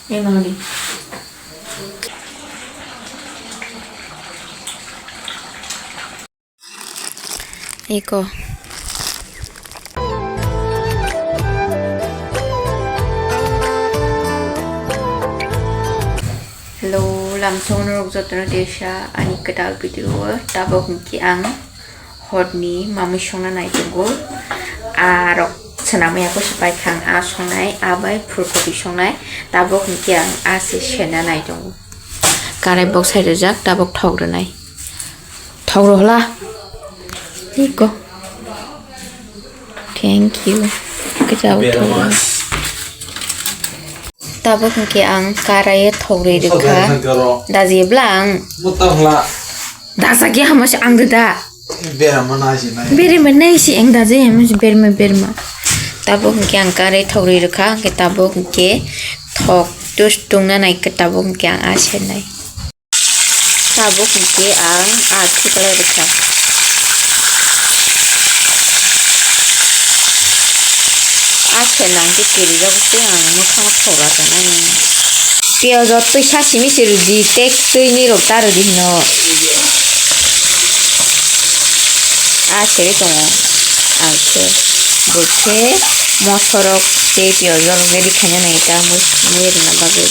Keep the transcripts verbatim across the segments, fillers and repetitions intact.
Emang di. Eko. Hello, lamsong norok jotono tesa ani kwtal video o tabok hwnkhe ang horni mamwi songna nai tongo. Arok swnamwi ako se paikha ang a songnai, a bai phulkopi songnai. Tabok hwnkhe ang a se sena nai tongo. Karai bok sai rijak, tabok thok rwnai. Thok rw hwla. Eko. Thank you. Kwchao thok rw. Tabok hwnkhe ang karai o thok rwi rwkha. Daji bwla ang. Dasa khe hama se ang da. Berma nai si ang daji hama se berma berma. Tabok hwnkhe ang karai thok rwi rwkha, hwnkhe tabok hwnkhe thok tus tungna nai khe tabok hwnkhe ang a sernai. Tabuk hwnkhe ang a khiklai rwkha. A se nang khe kirijak se ang mwkhang thok rwkha nani. Piyaj o twi sa simi se rwdi, tek twi ni rok ta rwdi hino. A seri tongo. Ang khe bo khe mosorok tei piyaj rok ready khaina nai ta mui rwna bagwi.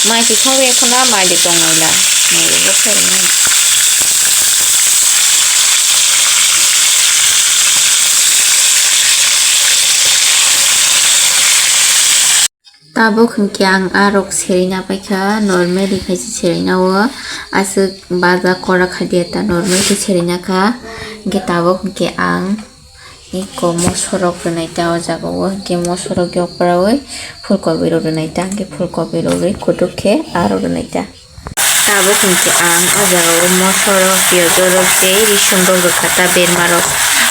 Mai se songwi khuna mai de tong nai la. Mai de bo khe rwna. Tabuk hwnkhe ang a rok serina paikha, normally khaisa serina o aswk baja kora kha diya ta, normal khe serina kha. Hwnkhe tabuk hwnkhe ang eko mosorok rwnai ta o jaga o, hwnkhe mosorok yok pora oi phulkopi rok rwnai ta, hwnkhe phulkopi rok rwi kutuk khe a rok rwnai ta. Tabuk hwnkhe ang o jaga o mosorok, piyaj rok tei risum rok rwkha ta berma rok.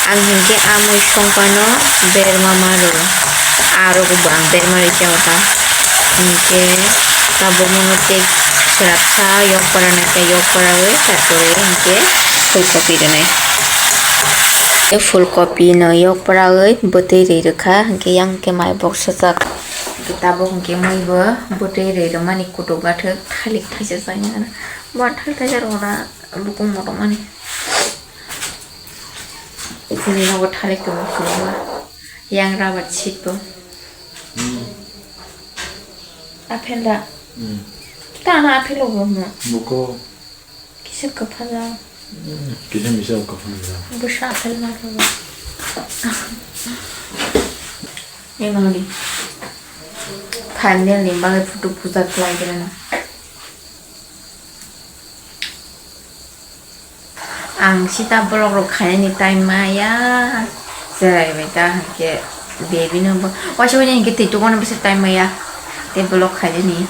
Ang hwnkhe a mui song phano berma ma rwo. A rok bo ang berma rwi cha o ta. Hwnkhe tabuk mono tei swrapsa yok pora nai khe yok pora wi takhwlwi hwnkhe phulkopi rwnai. Tei phulkopi no yok pora wi bwtwi rwi rwkha hwnkhe yang khe mai bok swchak. Hwnkhe tabuk hwnkhe mui bo bwtwi rwi rwmani kutuk bathwk thalik thaisa chaina gana. Bo thalik thaisa rwna bukung motom ani. Chini nogo thalik tongo kwbangma. Yang rabar seat bo. Hmm. Apple da? Hmm. Tana apple bo mo. Buko. Kisa kwpha jao. Hmm, kisa misa kwpha jao. Bwsa apple ma rwgo. Emang di. Thumbnail ni bagwi photo puja khlai khe rwna. Ang sita vlog rok khainani time maya. Cherai bai ta hwnkhe baby no bo waisa waisa hwnkhe twi tubukno bwswk time maya. Tei vlog khainani.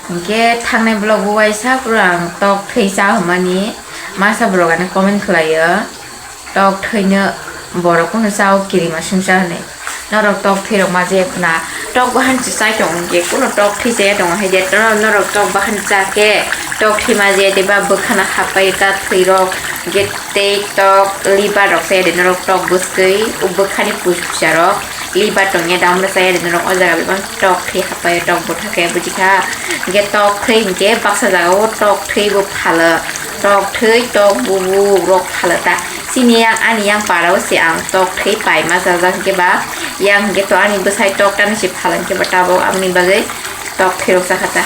Hwnkhe thangnai vlog o waisa pura ang tok thwi cha hwnmani masa borok ano comment khlaio. Tok thwino borok kunu cha o kirimasingcha hwnwi. Norok tok thwi rok ma je khna, tok bahan se chai tong hwnkhe kunu tok thwi chaya tong hai de. Norok tok bahan cha khe tok thwi ma je de ba bwkhano hapai ta thwi rok hwnkhe tei tok liver rok chaya de norok tok bwskwi bwkhani puisa rok liver tong ya da omo chaya de norok o jaga bebak tok thwi hapai tok bwtha khe buji kha hwnkhe tok thwi hwnkhe baksa jaga o tok thwi bo phalo tok thwi tok bubuk rok phalo ta. Chini yang, ani yang para o se ang tok thwi paima chajak hwnkhe ba, yang hwnkhe to ani bwsai tok tani se phala hwnkhe ba tabok aboni bagwi tok thwi rok chakha ta.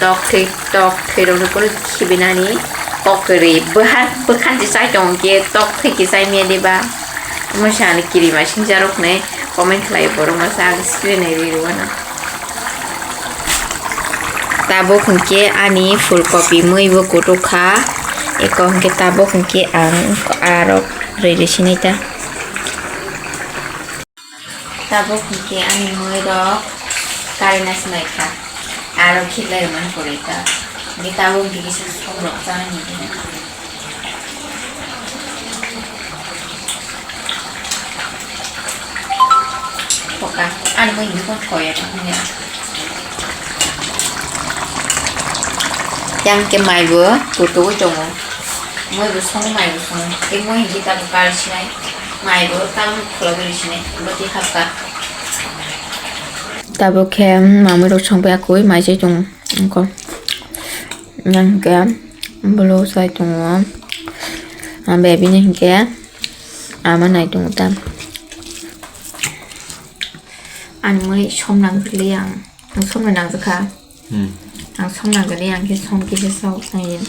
Tok thwi, tok thwi rok no kunu khibinani kok kwrwi bwha bwkhan se chai tong hwnkhe tok thwi khe chai maya de ba. Omo se ani kirimasingcha rok hinwi comment khlai borok masa ang screen nai rwi rwano. Tabuk hwnkhe ani phulkopi mui bo kutuk kha, eko hwnkhe tabuk hwnkhe ang arok rwi rwi sinai ta. Tabuk hwnkhe ani mui rok karina sinai kha, arok khiklai rwmani kwrwi ta, hwnkhe tabuk hwnkhe kisa som rok chanani. Poka, ani mui ni kon koya ta hwnwi. Yang ke mai bo kutuk tongo. Mui bo song, mai bo song. Ke mui hiji ta bo kar sinai. Mai bo ta bo khulogwi sinai. Bati hapka. Tabuk khe mamwi rok songpai akui mai se tongo. Wngkha. Yang khe bolo sai tongo. Ang baby ni hinkhe ama nai tongo ta. Ang mui som nang pili ang. Ang som nang jakha. Hmm. Ang som nang gani ang khe som kisa sao nai.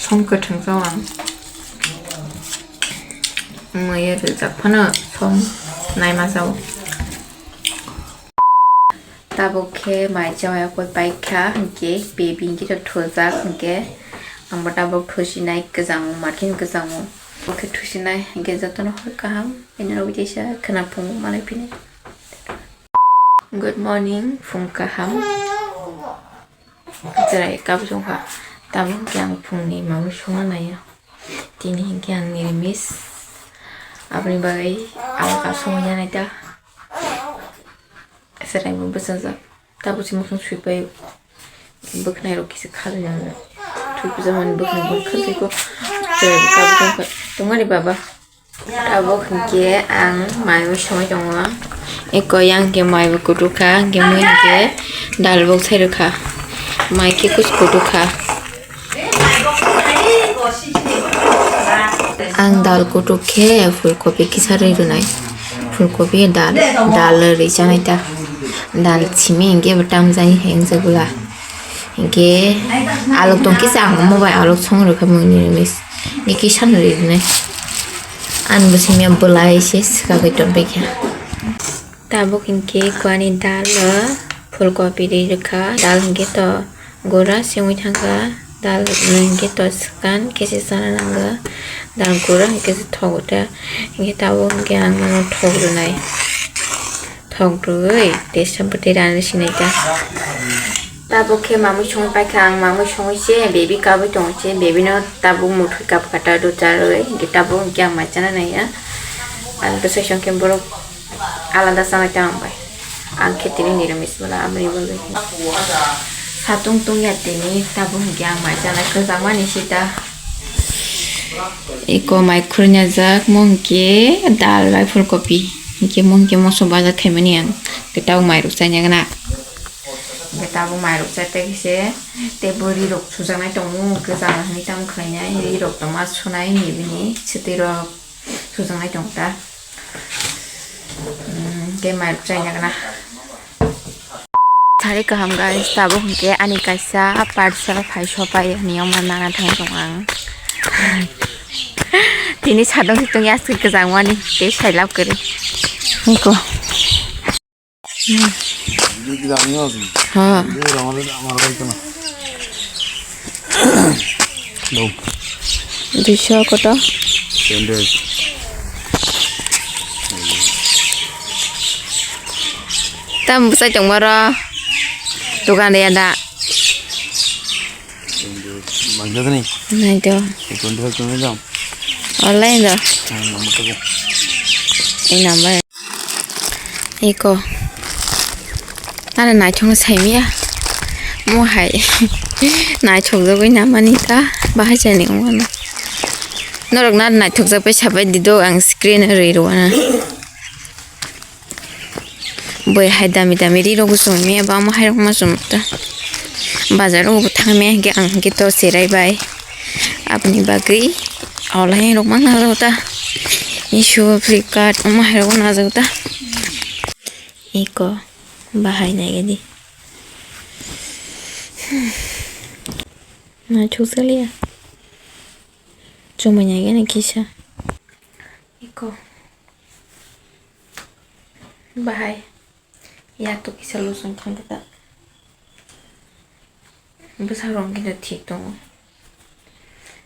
Som kwthang sao ang. Mui rijak phano som naima sao. Tabuk khe mai chaya koi paikha hinkhe baby hinkhe to thujak hinkhe. Ang bo tabuk thusinai kwchangmo makhe kwchangmo. Bo khe thusinai hinkhe jotono hor kaham. Ini rok bisa khwnaphung malai phini. Good morning, phung kaham. Chwrai kap jongkha. Tamo hinkhe ang phungni mamwi songna naiya. Tini hinkhe ang niramis. Aboni bagwi alka songwi nanai ta. Chwrai bo bwsajak. Tabuk se mukhang swipai bwkhnai rok kisa khalai nanai. Thwi puja mani bwkhnai bo khalai ko. Chwrai bo kap jongkha. Tongmani baba. Tabuk hinkhe ang mai bo songwi tongo. Eko yang hinkhe mai bo kutuk kha, hinkhe mui hinkhe dal bo sai rwkha. Mai khe kus kutuk kha. Ang dal kutuk khe phulkopi kisa rwi rwnai. Phulkopi dal, dal rwi chanai ta. Dal simi hinkhe bo tamjani hai wngjago la. Hinkhe alok tong kisa ang omo bai alok song rwkha mui niramis. Hinkhe kisa no rwi rwnai. Ang bo simi bwlai se swkagwi tongbaikha. Tabuk hinkhe kwani dal o phulkopi rwi rwkha. Dal hinkhe to gura se wngwi thangkha. Dal no hinkhe to swkang khe se chana nango. Dal gura hinkhe se thogo ta. Hinkhe tabuk hinkhe ang nono thok rwnai. Thok rwui tei sampwtwi rani sinai ta. Tabuk khe mamwi songwi paikha ang, mamwi songwi se baby kabui tongo se, baby no tabuk muthwi kap kha ta do charwi, hinkhe tabuk hinkhe ang mai chana naiya. Ang bwsai song khe borok alada chanai ta ang bai. Ang khe tini niramis bwla aboni bagwi. Satung tungya tini tabuk hinkhe ang mai chanai kwchangmani sita. Eko mai khurnya jak mo hinkhe dal bai phulkopi. Hinkhe mo hinkhe moso baja khaimani ang. Hinkhe tabuk mai rok chaina gana. Hinkhe tabuk mai rok chai tei khe se tei bo ri rok sujaknai tongo. Kwchang hinwi tamo khlainai ri rok tongma sunai ni bini swtwi rok sujaknai tong ta. Hmm, hinkhe mai rok chaina gana. Thari kaham guys, tabuk hinkhe ani kaisa parcel phai sopai hinwi omo nana thang tong ang. Tini sadong si tongya aswk kwchang wani tei sai lab kwrwi. Niko. Ha. Dou. Duiso koto? Sandwich. Tam bwsai tongma ro. Dogan de ada. Sandwich. Mangjak ni? Nai do. Twenty five twenty jam. Online do. Ang number ko. Ei number. Eko. Nana naithok no saimya. Mo hai. Naithok jagwi namani ta. Bahai chani wngmano. Norok nana naithok jak pai sabai di do ang screen rwi rwna. Boi hai dami dami ri rok bo chumui maya bangma hai rok ma chum ta. Bazar o bo thang maya hinkhe ang hinkhe to cherai bai. Aboni bagwi online rok ma nang rw ta. Meesho, Flipkart, omo hai rok nang rw ta. Eko bahai nai gadi. Naithok jaliya. Chumui nai gani kisa. Eko. Bahai. Yak to kisa lusung thang ta. Bwsa rong kisa thik tongo.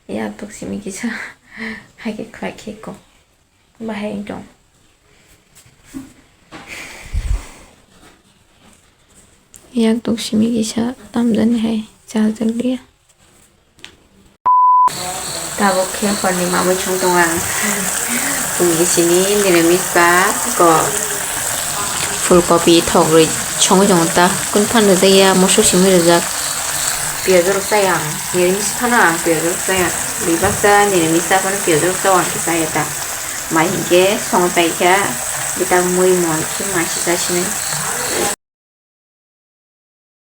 Yak to simi kisa. Hai khe khlai khe ko. Bahai tong. Yak to simi kisa tamjani hai chajak liya. Tabuk khe horni mamwi song tongo ang. Pungni sini niramis ba ko phulkopi thok rwi songwi tongo ta. Kunu phan rwjak ya moso simi rwjak. Piyaj rok chaya ang. Niramis phano ang piyaj rok chaya. Bebak cha niramis cha phano piyaj rok chao ang khe chaya ta. Mai hinkhe songwi pai kha. Bita mui mon khe maisisa sinai.